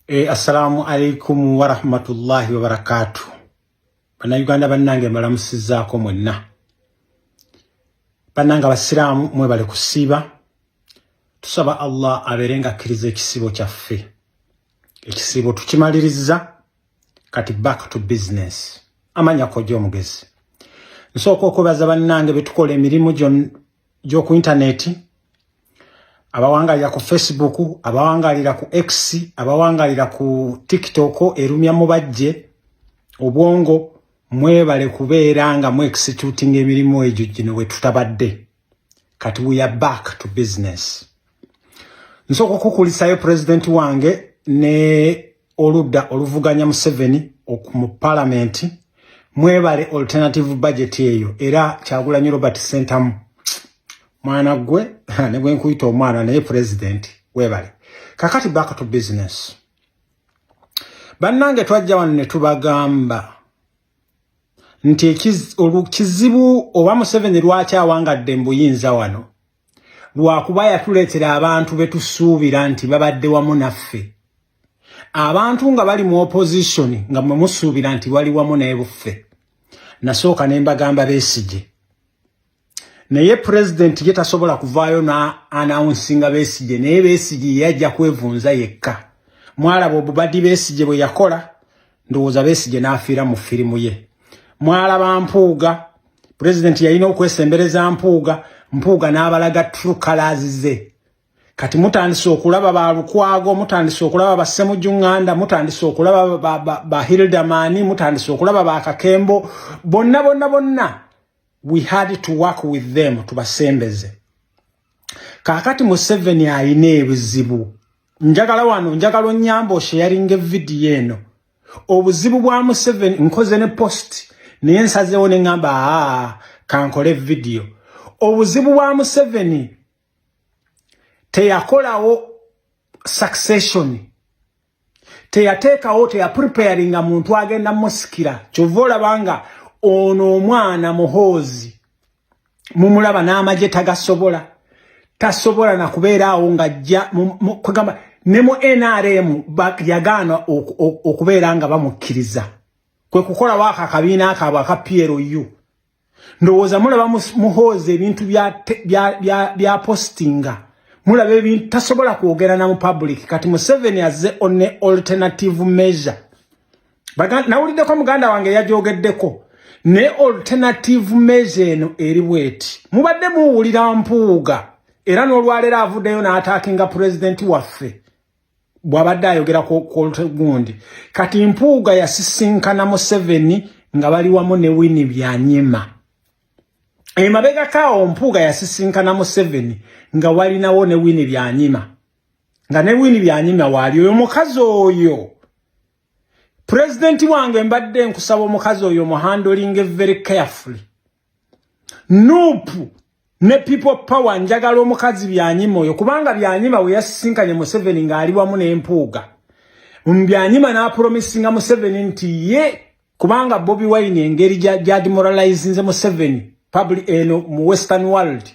Assalamu alaikum warahmatullahi wabarakatu. Bannayuganda bannange, mbalamusizzaako mwenna. Bannange abasiraamu, mwebale kusiiba. Tusaba Allah abeere nga akkiriza ekisiibo kyaffe. Ekisiibo tukimaliriza, kati back to business. Amanya kojja omugezi. Nsooka okwebaza bannange betukola emirimu gy'oku intaneti, abawangalira ku Facebook, abawangalira ku X, abawangalira ku TikTok erumya mubajje obwongo. Mwebale kubeera nga mu executing emirimu egyo gino we tutabadde. Kati we are back to business. Nsooka okukulisayo pulezidenti wange ne oludda oluvuganya Museveni mu palamenti. Mwebale alternative budget eyo. Era Kyagulanyi Robert Sentamu, mwana gwe, ne bwe nkuyita omwana, naye president webale. Kakati back to business. Bannange, twajja wano ne tubagamba nti kizibu oba Museveni lwaki awangadde mu buyinza wano, lwakuba yatuleetera abantu be tusuubira nti babadde wamu naffe, abantu nga bali mu opposition, nga mwe musuubira nti wali wamu naye buffe. Nasooka ne mbagamba Besigye, naye president ye tasobola kuvaayo na announcinga Besigye, naye Besigye yajja kwevunza yekka. Mwalaba obubadi Besigye bwe yakola, ndowooza Besigye n'afiira mu firimu ye. Mwalaba Mpuuga, president yalina okwesembereza Mpuuga, Mpuuga n'abalaga true colors ze. Kati mutandise okulaba ba Lukwago, mutandise okulaba ba Ssemujju Nganda, mutandise okulaba ba Hilderman, mutandise okulaba ba Kakembo, bonna bonna bonna. We had to work with them tubasembeze. Kaakati Museveni ayina ebizibu. Njagala wano, njagala onnyamba osharinga evidiyo eno. Obuzibu bwa Museveni, nkoze ne post, naye nsazeewo ne ŋŋamba, aa, kankole vidiyo. Obuzibu bwa Museveni, teyakolawo succession, teyateekawo, teyapreparinga muntu agenda musikira. Kyova olaba nga ono omwana Muhoozi mumulaba n'amagye tagasobola, tasobola nakubeera awo ng'ajja kugamba ne mu NRM yagaana okubeera nga bamukkiriza, kwe kukolawo ako akabiina akaabwe aka PLU. Ndowooza mulaba Muhoozi ebintu bya postinga, mulaba ebintu, tasobola kwogera na mu public. Kati Museveni azze one alternative measure. Nawuliddeko muganda wange yajogeddeko ne alternative measure eno eri bweti. Mubadde muwulira Mpuuga, era n'olwaleero avuddeyo n'attackinga pulezidenti waffe bw'abadde ayogera ku gundi. Kati Mpuuga yasisinkana Museveni nga bali wamu ne Winnie Byanyima emabegakaawo. Mpuuga yasisinkana Museveni nga walinawo ne Winnie Byanyima, nga ne Winnie Byanyima waali. Oyo mukazi oyo, pulezidenti wange, mbadde nkusaba omukazi oyo muhandlinge very carefully. NUP ne People Power, njagala omukazi Byanyima oyo, kubanga Byanyima we yasisinkanye Museveni ng'ali wamu n'Empuuga, Byanyima n'apromisinga Museveni nti ye, kubanga Bobi Wine engeri gyademoralizinze Museveni public eno mu Western world,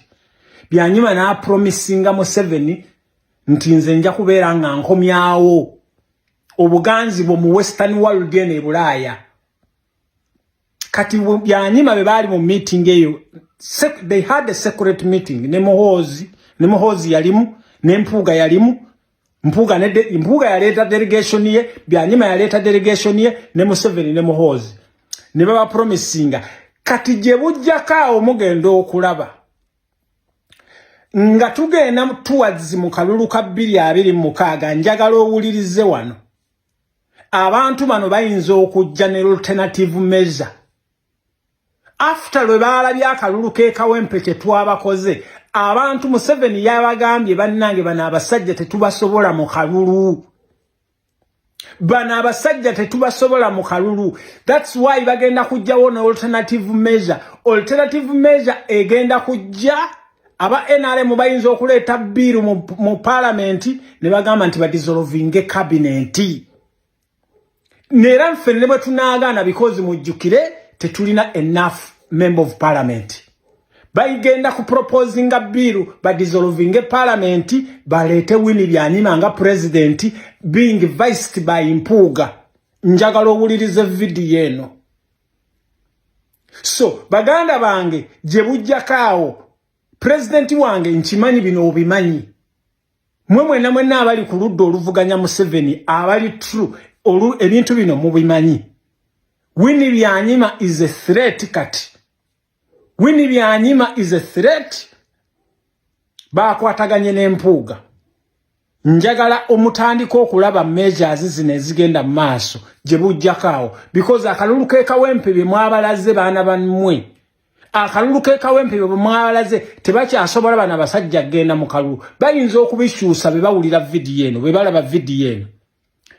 Byanyima n'apromisinga Museveni nti nze nja kubeera nga nkomyawo obuganzi bwo mu Western world eno e Bulaaya. Kati Byanyima be baali mu meeting eyo, they had a secret meeting ne Muhoozi, ne Muhoozi yalimu, ne Mpuuga yalimu. Mpuuga yaleeta delegation ye, Byanyima yaleeta delegation ye, ne Museveni ne Muhoozi, ne baba promisinga. Kati gye bujjako awo mugenda okulaba nga tugenda towards mu kalulu ka 2026. Njagala owulirize wano, abantu bano bayinza okujja ne alternative measure after lwe baalabye akalulu k'e Kawempe kye twabakoze. Abantu Museveni yabagambye, "Bannange, bano abasajja tetubasobola mu kalulu, bano abasajja tetubasobola mu kalulu." That's why bagenda kujjawo ne alternative measure. Alternative measure egenda kujja, aba NRM bayinza okuleeta bill mu palamenti ne bagamba nti badissolvinge kabineti. Neera nffe ne bwe tunaagaana, because mujjukire tetulina enough member of parliament. Bayigenda ku proposinga bill badissolvinge parliament, baleete Winnie Byanyima nga president, being viced by Mpuuga. Njagala owulirize vidiyo eno. So baganda bange, gye bujjako awo, pulezidenti wange, nkimanyi bino obimanyi. Mwe mwenna mwenna abali ku ludda oluvuganya Museveni, abali true, ebintu bino mubimanyi. Winnie Byanyima is a threat. Kati Winnie Byanyima is a threat. Bakwataganye n'Empuuga. Njagala omutandika okulaba measures zino ezigenda mu maaso gye bujjako awo, because akalulu k'e Kawempe bye mwabalaze, baana bammwe, akalulu k'e Kawempe bye mwabalaze, tebakyasobola bana basajja kgenda mu kalulu. Bayinza okubikyusa bwe bawulira vidiyo eno, bwe balaba vidiyo eno.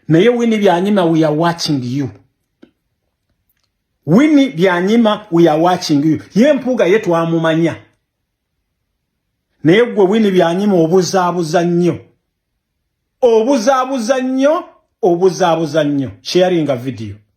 Naye Winnie Byanyima, we are watching you. Winnie Byanyima, we are watching you. Ye Mpuuga ye twamumanya, naye gwe Winnie Byanyima obuzaabuza nnyo, obuzaabuza nnyo, obuzaabuza nnyo. Sharinga video.